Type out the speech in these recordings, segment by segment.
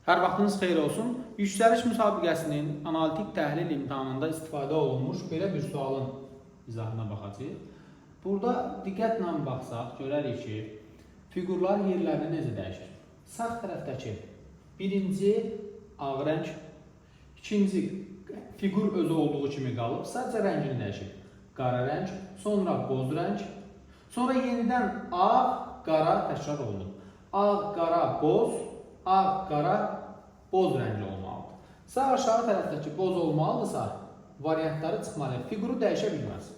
Hər vaxtınız xeyir olsun. Yüksəliş müsabiqəsinin analitik təhlil imtahanında istifadə olunmuş belə bir sualın izahına baxacağıq. Burada diqqətlə baxsaq görərik ki, fiqurlar yerlərini necə dəyişir. Sağ tərəfdəki birinci ağ rəng, ikinci fiqur özü olduğu kimi qalıb, sadəcə rəngini dəyişib. Qara rəng, sonra boz rəng, sonra yenidən ağ, qara təkrar olunub. Ağ, qara, boz, ağ, qara, boz rəngli olmalıdır. Sağ aşağı tərəfdəki boz olmalıdırsa, variantları çıxmalı. Fiquru dəyişə bilməz.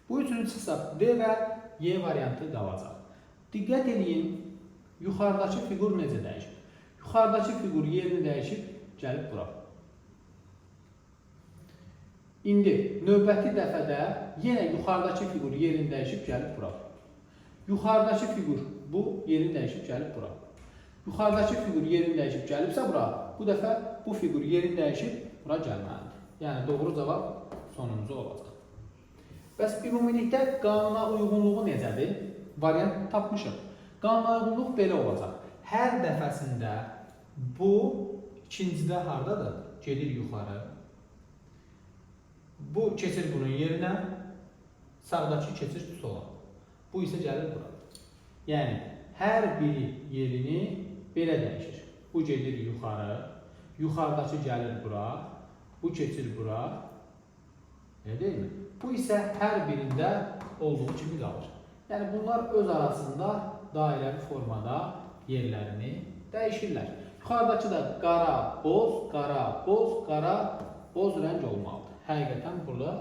Bu üçünü çıxsa D və Y variantı qalacaq. Diqqət eləyin, yuxarıdakı fiqur necə dəyişib? Yuxarıdakı fiqur yerini dəyişib, gəlib bura. İndi növbəti dəfədə yenə yuxarıdakı fiqur yerini dəyişib gəlib bura. Yuxarıdakı fiqur bu yerini dəyişib gəlib bura. Yuxarıdakı fiqur yerini dəyişib gəlibsə bura, bu dəfə bu fiqur yerini dəyişib bura gəlməlidir. Yəni doğru cavab sonuncu olacaq. Bəs ümumilikdə qanuna uyğunluğu necədir? Variant tapmışıq. Qanuna uyğunluq belə olacaq. Hər dəfəsində bu ikincidə hardadır? Gedir yuxarı. Bu keçir bunun yerinə, sağdakı keçir sola. Bu isə gəlir bura. Yəni hər biri yerini belə dəyişir. Bu gedir yuxarı, yuxarıdakı gəlir bura, bu keçir bura. Elə deyilmi? Bu isə hər birində olduğu kimi qalır. Yəni bunlar öz arasında dairəvi formada yerlərini dəyişirlər. Yuxarıdakı da qara, boz, qara, boz, qara, boz rəng olmalıdır. Həqiqətən burada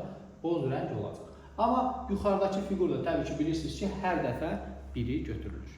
boz rəng olacaq. Amma yuxarıdakı fiqur da təbii ki bilirsiniz ki, hər dəfə biri götürülür.